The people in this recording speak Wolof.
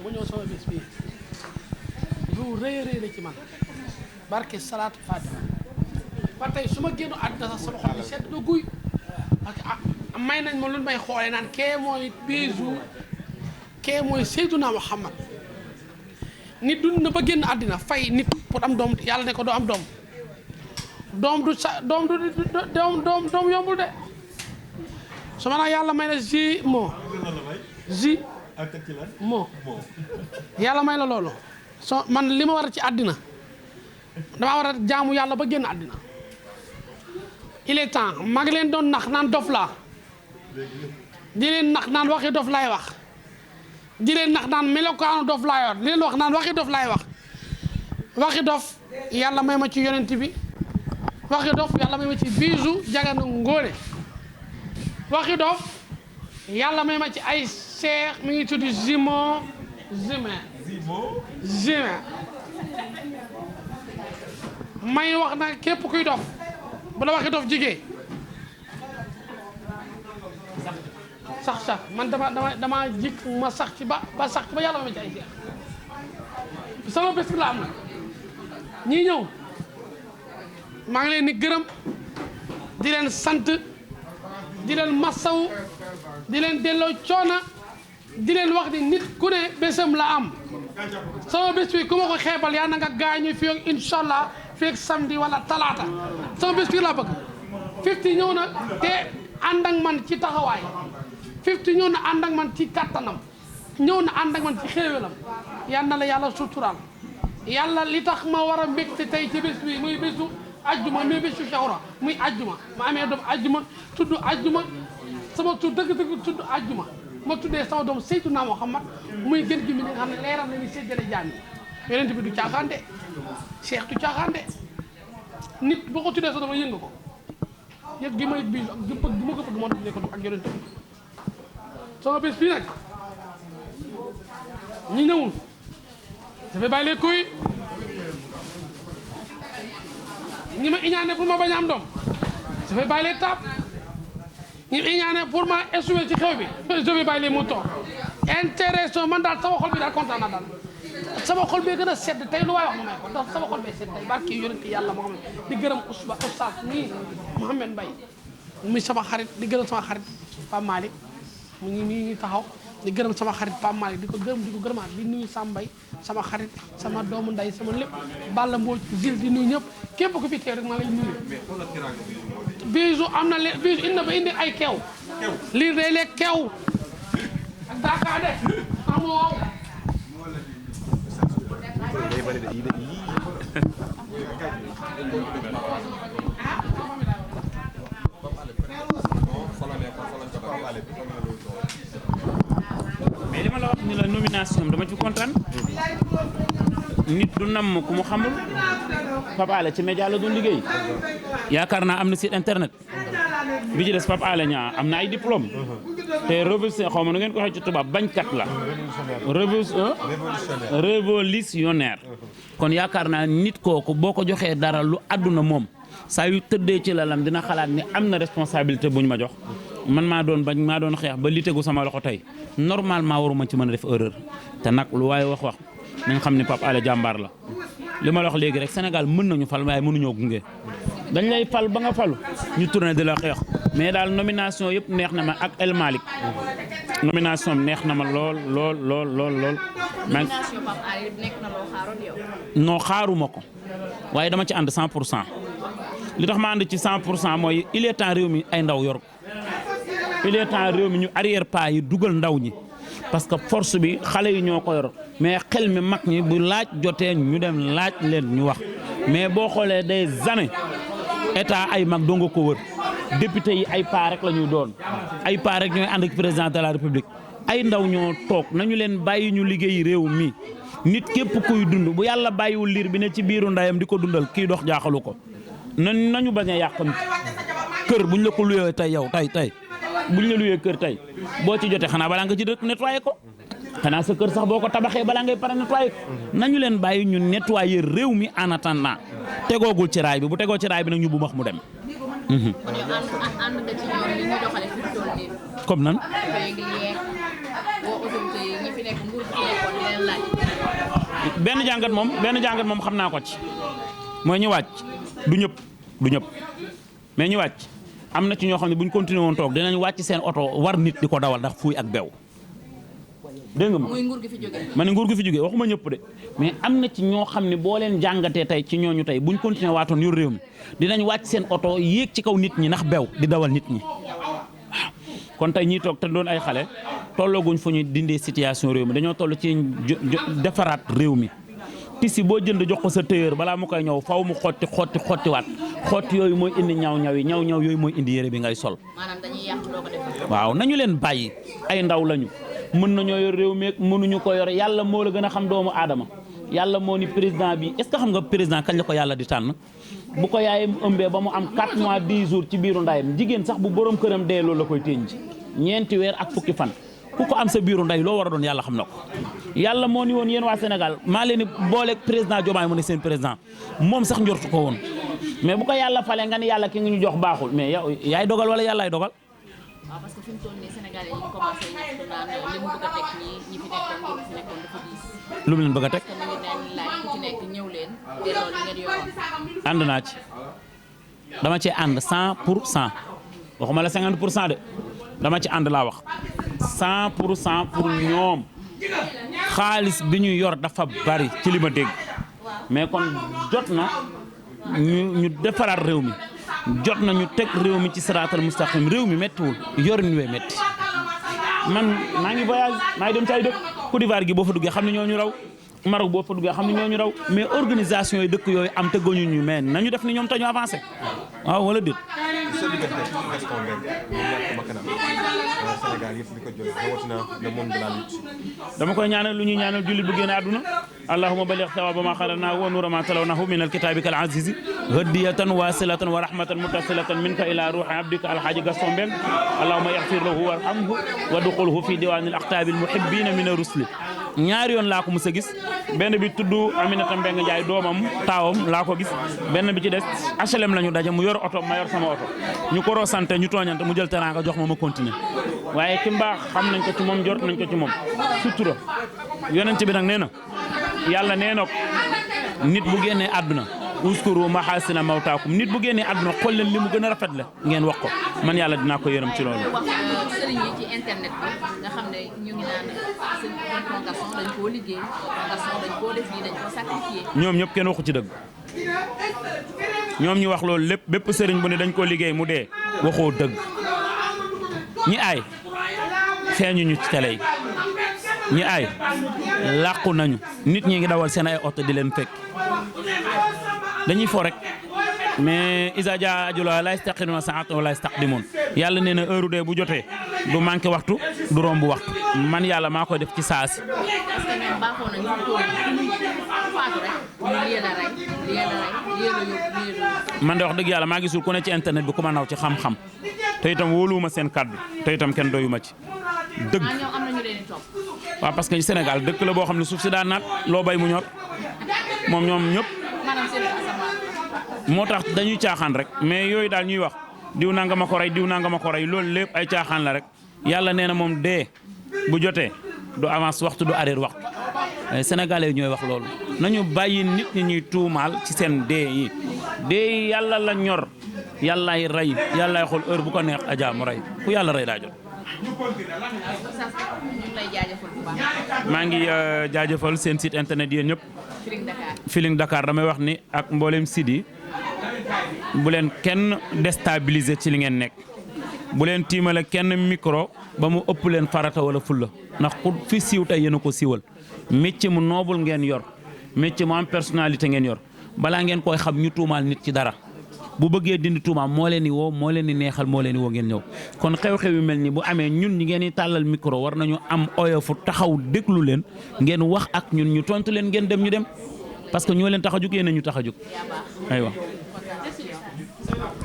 mu ñëw sama bés bii lu rëy la ci man barke salaatu fatiha ba tey su ma génn àdduna sax sama xol bi sedd na guy parce que may nañ ma lu may xoolee naan kee mooy Bijou kee mooy Seydina Muhammad nit dund na ba génn àddina fay nit pour am doom yàlla ne ko doo am doom doom yombul de su ma nag yàlla may na ji moo yàlla may la loolu so man li ma war a ci àddina damaa war a jaamu yàlla ba génn àddina il est temps maa ngi leen doon nax naan dof laa di leen nax naan waxi dof laay wax di leen nax naan melokaanu dof laay yor di leen wax naan waxi dof laay wax waxi dof yàlla may ma ci yonent bi waxi dof yàlla may ma ci Bijou Jagana Ngóone waxi dof yàlla may ma ci ay seex mi ngi tudd Zimo may wax na képp kuy dof bu la waxi dof jigéen sax man dama jik ma sax ci ba sax ci ba yàlla may ma ci ay seex sama bés bi la am na ñii ñëw maa ngi leen di gërëm di leen sant di leen massaw di leen delloo coona di leen wax ni nit ku ne bésam la am sama bés bi ku ma ko xeebal yaa na nga gaañu fii ak incha allah fii ak samedi wala talaata sama bés bi laa bëgg 50 ñëw na te ànd ak man ci taxawaay 50 ñëw na ànd ak man ci kattanam ñëw na ànd ak man ci xéewalam yal na la yàlla suturaal yàlla li tax ma war a mbégte tey ci bés bi muy bésu ajjuma muy bésu shawra muy ajjuma ma amee doom ajjuma tudd ajjuma sama tur dëgg-dëgg tudd ajjuma ma tuddee sama doom Seydina Muhammad muy gën gi mi nga xam ne leeram la ñuy séddale jaam yi yonent bi du caaxaan de Cheikh du caaxaan de nit boo ko tuddee sa doom yëngu ko yëg gi ma yëg Bijou ak gi bëgg gi ma ko bëgg moo tuddee ko ak yonent bi sama bés bii nag ñi ñëwul dafay bàyyi les couilles ñi ma iñaane pour ma bañ a am doom dafay bàyyi les taab ñi ma iñaane pour ma échouer ci xew bi je vais bàyyi les moutons intéressant man daal sama xol bi daal kontaan naa daal sama xol bee gën a sedd tey lu waay wax ma may ko ndax sama xol bee sedd tey barki yonent yàlla moo xam ne di gërëm oustaz nii Mouhamed Mbaye muy sama xarit di gërëm sama xarit Pape Malick mu ngi nii taxaw di gërëm sama xarit Pape Malick di ko gërëmaat di nuyu Sambay sama xarit sama doomu nday sama lépp Balla Mbodj Zil di nuyu ñëpp képp ku fi teew rek maa lay nuyu Bijou am na leen Bijou indi na ba indi ay keew lii day lekk keew ak daakaande amoo mais li ma la wax ni la nomination dama ci kontaan nit du namm ku mu xamul Pape Alé ci média la doon liggéey yaakaar naa am na site internet bi ci des Pape Alé Niang am na ay diplôme te xaw ma nu ngeen ko waxee ci tubaab bañkat la révolutionnaire kon yaakaar naa nit kooku boo ko joxee dara lu àdduna moom saa yu tëddee ci lalam dina xalaat ni am na responsabilité bu ñu ma jox man maa doon bañ maa doon xeex ba li tegu sama loxo tey normalement waruma ci mën a def erreur te nag lu waaye wax nañ xam ni Pape Alé jàmbaar la li ma la wax léegi rek Sénégal mën nañu fal waaye mënuñoo gunge dañ lay fal ba nga falu ñu tourné di la xeex mais daal nomination yëpp neex na ma ak El Malick nomination neex na ma lool. nomination Pape Alé nekk na loo xaaroon yow. non xaaruma ko waaye dama ci ànd 100% li tax ma ànd ci 100% mooy il est temps réew mi ay ndaw yor ko il est temps réew mi ñu arrière pas yi dugal ndaw ñi parce que force bi xale yi ñoo ko yor mais xel mi mag ñi bu laaj jotee ñu dem laaj leen ñu wax mais boo xoolee des années état ay mag doo nga ko wër député yi ay paa rek la ñuy doon ay paa rek ñooy ànd ak président de la république ay ndaw ñoo toog nañu leen bàyyi ñu liggéey réew mi nit képp kuy dund bu yàlla bàyyiwul liir bi ne ci biiru ndayam di ko dundal kii dox jaaxalu ko nañu bañ a yàqam kër buñ la ko luyee tey yow tey buñ la luyee kër tey boo ci jotee xanaa balaa nga ci dëkk nettoyé ko xanaa sa kër sax boo ko tabaxee balaa ngay pare nettoyé ko nañu leen bàyyi ñu nettoyé réew mi en attendant tegoogul ci raay bi bu tegoo ci raay bi nag ñu bu max mu dem. kon yow ànd nga ci ñoom li ñu doxale fi mu toll nii. comme nan. léegi yeeg boo autorité yi ñi fi nekk nguur gi nekkoon benn jàngat moom xam naa ko ci mooy ñu wàcc du ñëpp mais ñu wàcc am na ci ñoo xam ne bu ñu continué woon toog dinañ wàcc seen oto war nit di ko dawal ndax fuuy ak beew dégg nga ma muy nguur gi fi jógee. ma ne nguur gi fi jógee waxuma ñëpp de mais am na ci ñoo xam ne boo leen jàngatee tey ci ñooñu tey buñ continué waatoon yor réew mi dinañ wàcc seen oto yéeg ci kaw nit ñi ndax beew di dawal nit ñi waaw kon tey ñiy toog te doon ay xale tollooguñ fu ñu dindee situation réew mi dañoo toll ci defaraat réew mi tisi boo jënd jox ko sa tailleur balaa mu koy ñëw faw mu xottiwaat xotti yooyu mooy indi ñaw yooyu mooy indi yére bi ngay sol. maanaam dañuy yàq loo ko def. waaw nañu leen bàyyi ay ndaw lañu mën nañoo yor réew mi mënuñu ko yor yàlla moo la gën a xam doomu aadama yàlla moo ni président bi est-ce que xam nga président kañ la ko yàlla di tànn bu ko yaayam ëmbee ba mu am 4 mois 10 jours ci biiru ndayam jigéen sax bu borom këram dee loolu la koy tënj ñeenti weer ak fukki fan ku ko am sa biiru nday loo war a doon yàlla xam na ko yàlla moo ni woon yéen waa Sénégal maa leen ni booleeg président Diomaye mu ne seen président moom sax njortu ko woon mais bu ko yàlla falee nga ni yàlla ki nga ñu jox baaxul mais yow yaay dogal wala yàllaay dogal. waaw parce que fi mu toll nii Sénégalais yi ñu commencé ñaxtu naan li mu bëgg a teg ñi fi nekkoon dafa diis. lu mu leen bëgg a teg. parce que ñu ngi leen laaj ku ci nekk ñëw leen delloo li ngeen yoroon. ànd naa ci dama ci ànd 100% waxuma la 50% de dama ci ànd laa wax 100% pour ñoom xaalis bi ñu yor dafa bari ci li ma dégg mais kon jot na ñu defaraat réew mi jot na ñu teg réew mi ci siraatal mustaqim réew mi méttiwul yorin wee métti man maa ngi voyage maa ngi dem ci ay dëkk Côte d'Ivoire gi boo fa duggee xam ne ñoo ñu raw Maroc boo fa duggee xam ne ñoo ñu raw mais organisation yi dëkk yooyu am te goñu ñu mais nañu def ni ñoom te ñu avancé waaw wala déet. sa diggante Gaston Mbengue mu ñàkk bakkanam Sénégal yëpp di ko jooy rawatina le monde de la lutte. dama koy ñaanal lu ñuy ñaanal jullit bu génne àdduna allahumma balligh thawaba ma qara'nahu wa nura ma talawnahu min alkitabi kal azizi hadiyatan wasilatan wa rahmatan muttasilatan minka ila ruhi abdika alhaji Gaston Mbengue allahumma yaghfir lahu warhamhu wa dukhulhu fi diwan al aqtab al muhibbin min ar-rusli ñaari yoon laa ko mës a gis benn bi tudd Aminata Mbengue Ndiaye doomam taawam laa ko gis benn bi ci des HLM la ñu daje mu yor oto ma yor sama oto ñu ko roosante ñu tooñante mu jël teraanga jox ma continuer waaye ki mbaax xam nañ ko ci moom jot nañ ko ci moom sutura yonent bi nag nee na yàlla nee na nit bu génnee àdduna uskuru mahasina mawtaakum nit bu génnee àdduna xool leen li mu gën a rafet la ngeen wax ko man yàlla dinaa ko yërëm ci loolu. wax sëriñ yi ci internet bi nga xam ne ñu ngi naan seen Gaston dañ koo liggéey Gaston dañ koo def lii dañ koo sacrifié. ñoom ñëpp kenn waxu ci dëgg ñoom ñu wax loolu lépp bépp sëriñ bu ne dañ koo liggéey mu dee waxoo dëgg ñi aay feeñuñu ci télé yi ñi aay làqu nañu nit ñi ngi dawal seen ay oto di leen fekk dañuy fo rek mais isa jaa ajula la yastaqimuna sa'atan wala yastaqdimun yàlla nee na heure dee bu jotee du manqué waxtu du romb waxtu man yàlla maa koy def ci saasi. parce que ñoom baaxoo nañu faatu rek ñu yéen a rey man de wax dëgg yàlla maa gisul ku ne ci internet bi ku ma naw ci xam-xam te itam wóoluwuma seen kàddu te itam kenn doyuma ci dëgg. ñoom am nañu leen di topp. waaw parce que Sénégal dëkk la boo xam ne suuf si daan naat loo bay mu ñor moom ñoom ñëpp. maanaam seen moo tax dañuy caaxaan rek mais yooyu daal ñuy wax diw nanga ma ko rey diw nanga ma ko rey loolu lépp ay caaxaan la rek yàlla nee na moom dee bu jotee du avance waxtu du arrière waxtu sénégalais yi ñooy wax loolu nañu bàyyi nit ñi ñuy tuumaal ci seen dee yi dee yàlla la ñor yàllaay rey yàllaay xool heure bu ko neex ajaa mu rey ku yàlla rey daa jot. maa ngi jaajëfal seen site internet yéen ñëpp. Feeling Dakar damay wax ni ak mboolem site yi bu leen kenn déstabiliser ci li ngeen nekk bu leen tiimale kenn micro ba mu ëpp leen farata wala fulla ndax ku fi siiw tey yéen a ko siiwal métier mu noble ngeen yor métier mu am personnalité ngeen yor balaa ngeen koy xam ñu tuumaal nit ci dara bu bëggee dindi tuumaam moo leen di woo moo leen di neexal moo leen di woo ngeen ñëw kon xew-xew yu mel ni bu amee ñun ñi ngeen di tàllal micro war nañu am oyofu taxaw déglu leen ngeen wax ak ñun ñu tontu leen ngeen dem ñu dem parce que ñoo leen tax a jóg yéen ñu tax a jóg aywa.